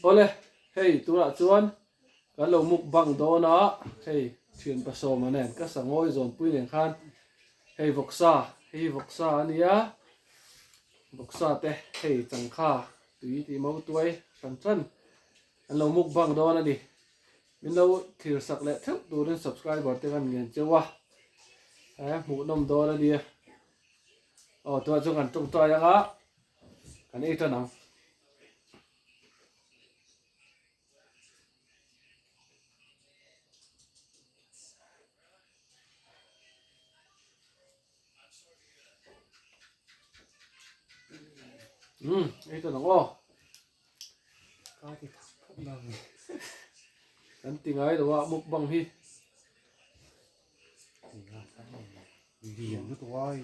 Awle, hei tunah chuan kan lo mukbang dawn a, hei thian pasawma nen ka sangawi zawnpui nen khan hei vawksa, hei hi vawksa a nia, vawksa te hei changkha tui tih mautuai hran hran an lo mukbang dawn a ni. Min lo thlir sak leh theuh turin subscriber te kan ngen cheu a, he hmuhnawm dawn a nia. Aw tunah chuan kan tawngtai ang a, kan ei tan ang. Umm ei tan ang aw. Ka ti thak thak nang. Kan ti ngai lo a mukbang hi. Lian lutuk a i.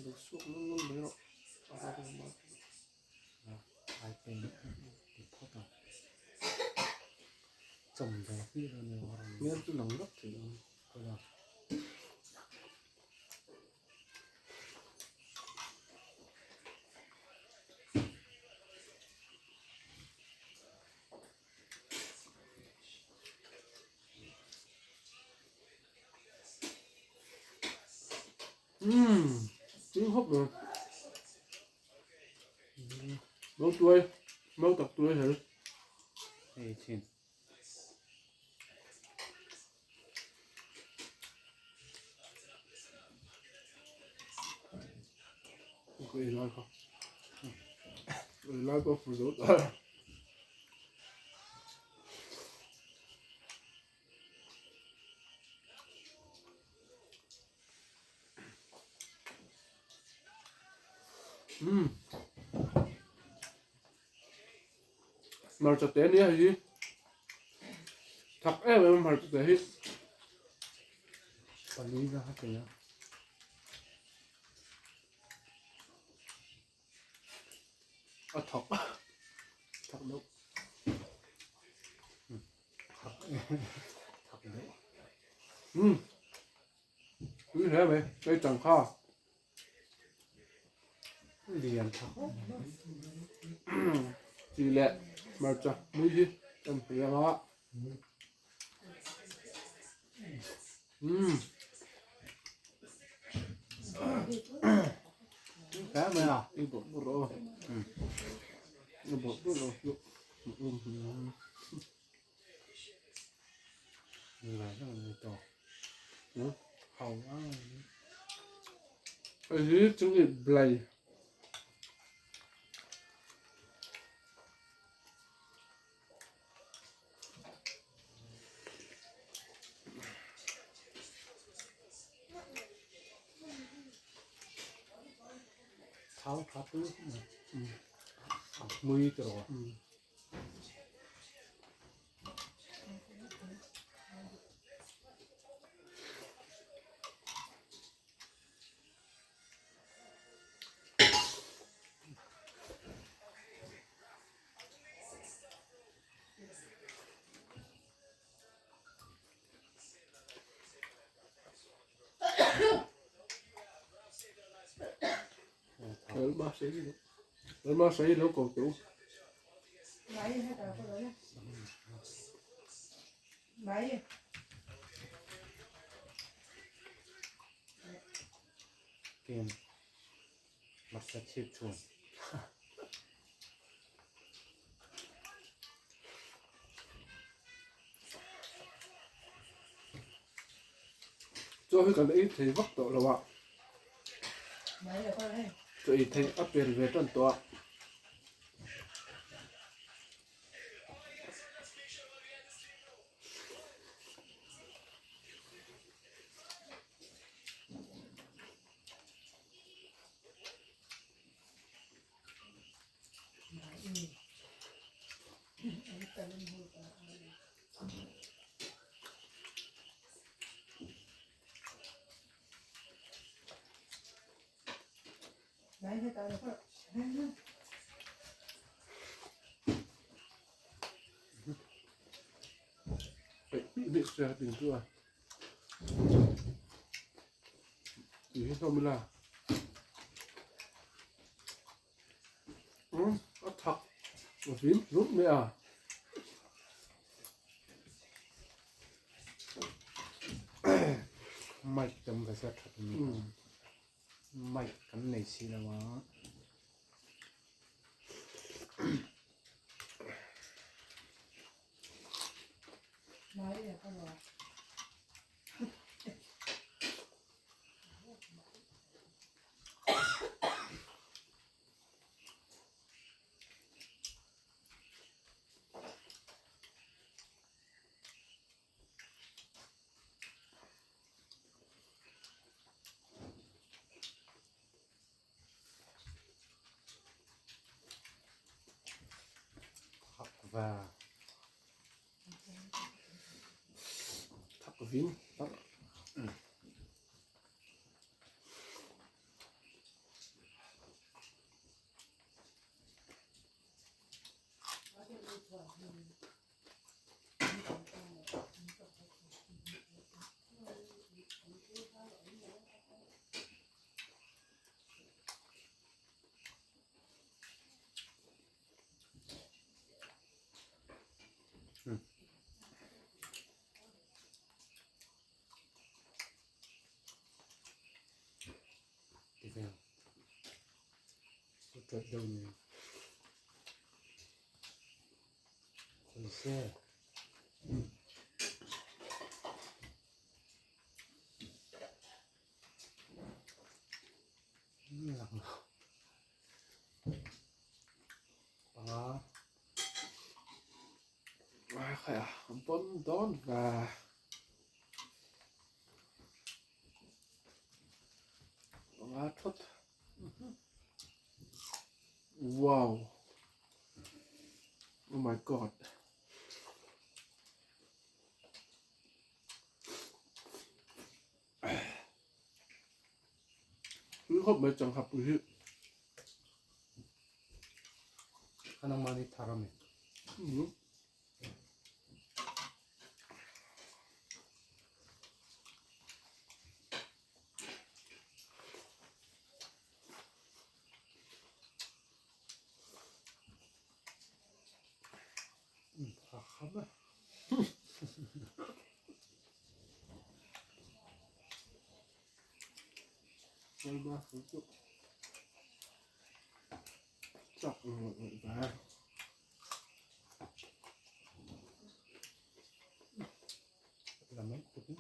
Lo suak nung nung mai rawh. Ai pen ti phawt a. Chawm ve pi lo ni war. Hmel chu lang vak thei ang. Kala. Umm, tui khawp mai. Mau tuai, mau tak tuai hel. Hei thin. Ka ei lai kha. Ei lai pawh fu zo ta. Umm. Hmarcha te ania hei hi. Thak em em hmarcha te hi. Pali na ha kei a. A thak. Thak deuh. Thak. Thak deuh. Umm. Tui hle mai. Hei changkha. Lian tha khawp mai. Chi leh hmarcha mui hi kan hmu ang a. Umm. Hle mai a. I bawrh bawrh rawh aw. I bawrh bawrh rawh. Hei hi chungi blai. Thau tha tu mui te rawh. Lalma sei lo ko teu. Kem hmarcha chhip chhun. Chaw hi kan ei thei vak tawh lo a. Chaw ei theih a pel ve tan tawh a. Tui hi hlawm ila a thak a fim hlum mai a. Mic te awm ve se a that a ni. Mic kan nei si lo a. Và thak vin tak. Ti vel. Ku tawih deuh ni. Khawi se. Lang lo. Panga. Khai a, bon dawn va. Panga thawt. Wow. Oh my god. Tui khawp mai changkha pui hi. Kha nangmah nih thar a mi. Tha kham a. Chak ngawih ngawih ve. Lam mai kut in.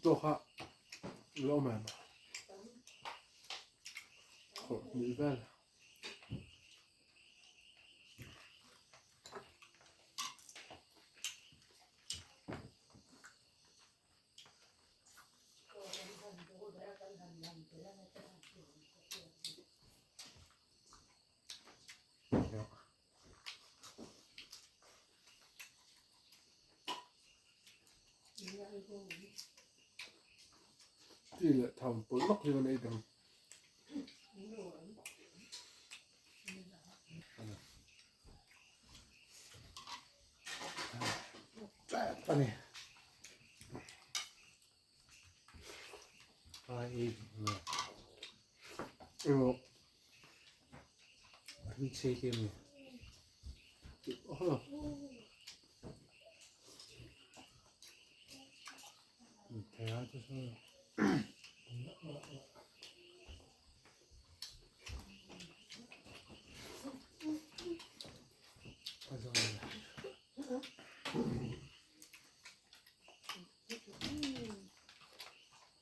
Tawk a lo awm em? Khawrh hnih vel. Chi leh tham pawlh lawk hi kan ei dang. Tep a ni. Ai Emaw. An chhe hi a ni. Thei a chu saw.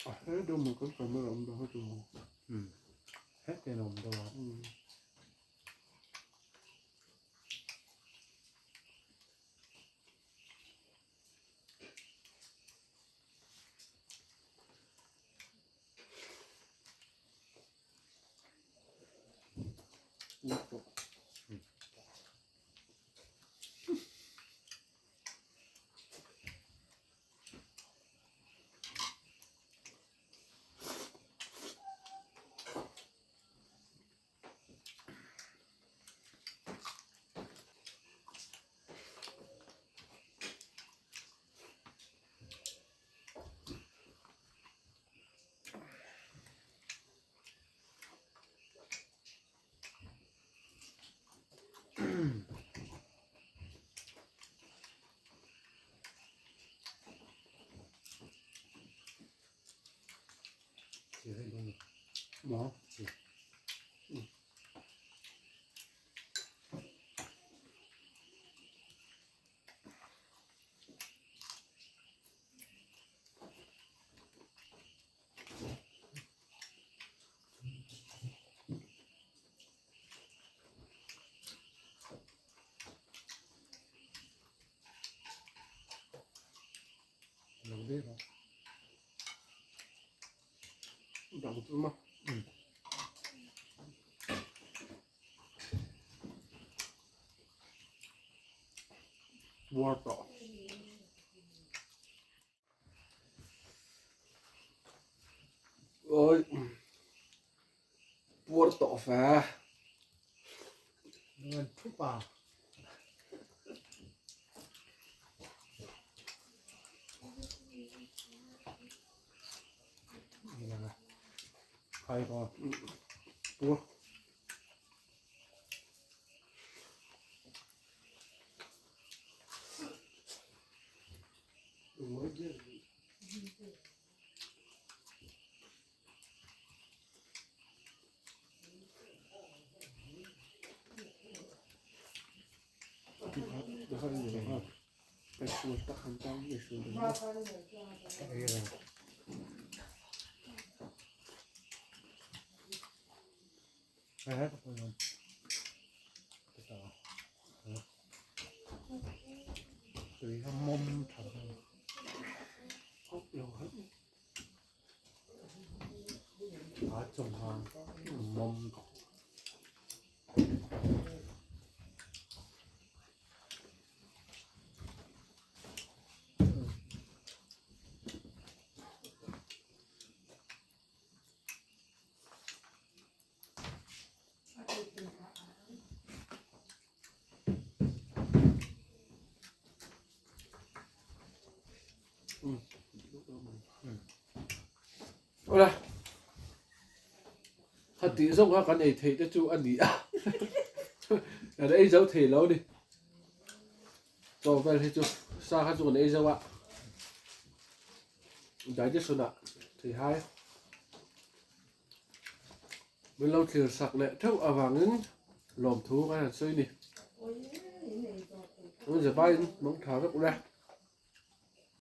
A he deuh mai kan camera awm dah chu. Hetiang awm deuh a. Maw? Lo deuh a. Dang chu ma. War tawh. Ôi. Puar tawh fe. Ngan thup a. Khai ko. Puar. Tui a mawm tha a chawngha mawm Awle kha tih zawng kha kan ei theih te chu a ni a kan ei zo thei lo ni chaw vel hi chu sa kha chu kan ei zo a digestion ah thei hai Min lo thlir sak leh theuh avangin lawmthu kan han sawi ni. An zavain mangtha vek ule.